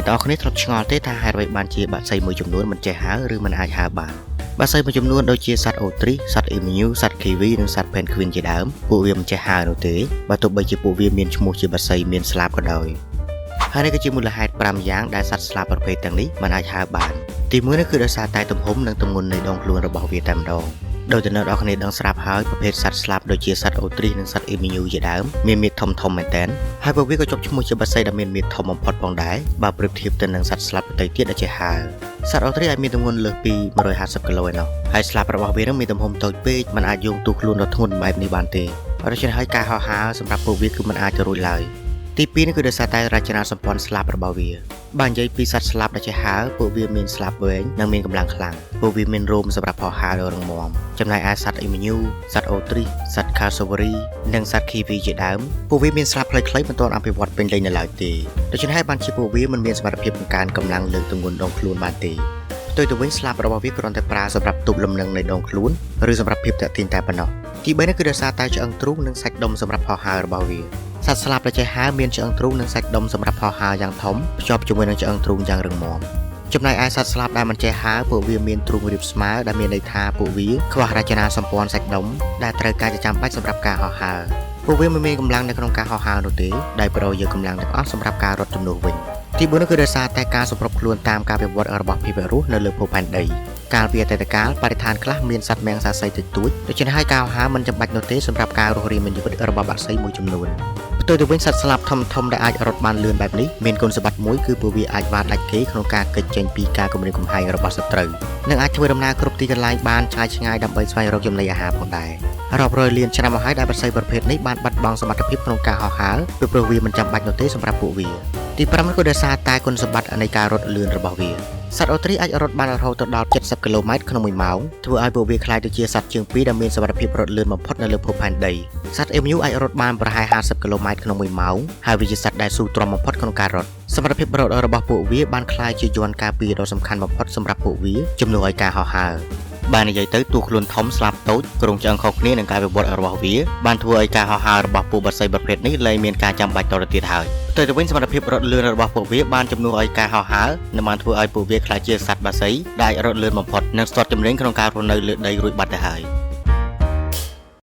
អ្នកទាំងអស់គ្នាធ្លាប់ឆ្ងល់ទេថាហេតុអ្វីបានជាបក្សីមួយចំនួនមិនចេះហើរឬមិនអាចហើរបានបក្សីមួយចំនួនដូចជាសត្វអូទ្រីសសត្វអេមីញូសត្វគីវីនិងសត្វផេនគ្វីនជាដើមពួកវាមិនចេះហើរនោះទេបើទោះបីជាពួកវាមានឈ្មោះជាបក្សីមានស្លាបក៏ដោយហើយនេះគឺជាមូលហេតុ5យ៉ាងដែលសត្វស្លាបប្រភេទទាំងនេះមិនអាចហើរបានទី1នោះគឺដោយសារតែទំហំនិងទម្ងន់នៃដងខ្លួនរបស់វាតែម្ដងដោយតែអ្នកនរគ្នាដឹងស្រាប់ហើយប្រភេទសត្វស្លាបដូចជាសត្វអូទ្រីសនិងសត្វអេមីញូជាដើមមានមាឌធំធំមែនទែនហើយពួកវាក៏ជាប់ឈ្មោះជាបក្សីដែលមានមាឌធំបំផុតផងដែរបើប្រៀបធៀបទៅនឹងសត្វស្លាបដទៃទៀតដែលជាហើរសត្វអូទ្រីសអាចមានទម្ងន់លើសពី150គីឡូឯណោះហើយស្លាបរបស់វានឹងមានទំហំតូចពេកមិនអាចយោងទូខ្លួនដ៏ធ្ងន់បែបនេះបានទេដូច្នេះហើយការហោះហើរសម្រាប់ពួកវាគឺមិនអាចទៅរួចឡើយទី2នេះគឺដោយសារតែរចនាសម្ព័ន្ធស្លាបរបស់វាបើនិយាយពីសត្វស្លាបដែលចេះហើរពួកវាមានស្លាបវែងនិងមានកម្លាំងខ្លាំងពួកវាមានរោមសម្រាប់ហោះហើរដ៏រឹងមាំចំណែកឯសត្វអេមីញូសត្វអូទ្រីសសត្វខាសូវរីនិងសត្វគីវីជាដើមពួកវាមានស្លាបខ្លីៗមិនទាន់អភិវឌ្ឍពេញលេញនៅឡើយទេដូច្នេះហើយបានជាពួកវាមិនមានសមត្ថភាពបង្កើនកម្លាំងលើកទម្ងន់ដងខ្លួនបានទេផ្ទុយទៅវិញស្លាបរបស់វាគ្រាន់តែប្រើសម្រាប់ទប់លំនឹងនៃដងខ្លួនឬសម្រាប់ភាពទាក់ទាញតែប៉ុណ្ណោះទី3នេះគឺដោយសារតែឆ្អឹងទ្រូងនិងសាច់ដុំសម្រាប់ហោះហើររបស់វាសត្វស្លាបដែលចេះហើរមានឆ្អឹងទ្រូងនិងសាច់ដុំសម្រាប់ហោះហើរយ៉ាងធំភ្ជាប់ជាមួយនឹងឆ្អឹងទ្រូងយ៉ាងរឹងមាំចំណែកឯសត្វស្លាបដែលមិនចេះហើរពួកវាមានទ្រូងរាបស្មើដែលមានន័យថាពួកវាខ្វះរចនាសម្ព័ន្ធសាច់ដុំដែលត្រូវការជាចាំបាច់សម្រាប់ការហោះហើរពួកវាមិនមានកម្លាំងនៅក្នុងការហោះហើរនោះទេដែលប្រយកកម្លាំងទាំងអស់សម្រាប់ការរត់ជំនួសវិញទី4នោះគឺដោយសារតែការសម្របខ្លួនតាមការវិវត្តរបស់ភាវៈរស់នៅលើភពផែនដីកាលពីអតីតកាលបរិស្ថានខ្លះមានសត្វមំសាសីតិចតួចដូច្នេះហើយការហោះហើរមិនចាំបាច់នោះទេសម្រាប់ការរស់រានមានជីវិតរបស់បក្សីមួយចំនួនផ្ទុយទៅវិញសត្វស្លាបធំធំដែលអាចរត់បានលឿនបែបនេះមានគុណសម្បត្តិមួយគឺពួកវាអាចវ៉ាដាច់គេក្នុងការគេចចេញពីការគំរាមកំហែងរបស់សត្រូវនិងអាចធ្វើដំណើរគ្រប់ទីកន្លែងបានឆ្ងាយឆ្ងាយដើម្បីស្វែងរកចំណីអាហារផងដែររាប់រយលានឆ្នាំមកហើយដែលបក្សីប្រភេទនេះបានបាត់បង់សមត្ថភាពក្នុងការហោះហើរពីព្រោះវាមិនចាំបាច់នោះទេសម្រាប់ពួកវាទី5គឺដោយសារតែគុណសម្បត្តិនៃការរត់លឿនរបស់វាសត្វអូទ្រីអាចរត់បានរហូតដល់70គីឡូម៉ែត្រក្នុង1ម៉ោងធ្វើឲ្យពួកវាក្លាយទៅជាសត្វជើងពីរដែលមានសមត្ថភាពរត់លឿនបំផុតនៅលើភពផែនដីសត្វអេមញូអាចរត់បានប្រហែល50គីឡូម៉ែត្រក្នុង1ម៉ោងហើយវាជាសត្វដែលស៊ូទ្រាំបំផុតក្នុងការរត់សមត្ថភាពរត់របស់ពួកវាបានក្លាយជាយន្តការពារដ៏សំខាន់បំផុតសម្រាប់ពួកវាជំនួសឲ្យការហោះហើរបាននិយាយទៅតួខ្លួនធំស្លាប់តូចគ្រោងឆ្អឹងខុសគ្នានឹងការវិវត្តរបស់វាបានធ្វើឲ្យការហោះហើររបស់ពួកបក្សីប្រភេទនេះលែងមានការចាំបាច់តទៅទៀតហើយផ្ទុយទៅវិញសមត្ថភាពរត់លឿនរបស់ពួកវាបានជំនួសឲ្យការហោះហើរនិងបានធ្វើឲ្យពួកវាក្លាយជាសត្វបក្សីដែលអាចរត់លឿនបំផុតនិងស្ទាត់ជំនាញក្នុងការរស់នៅលើដីរួចបាត់ទៅហើយ។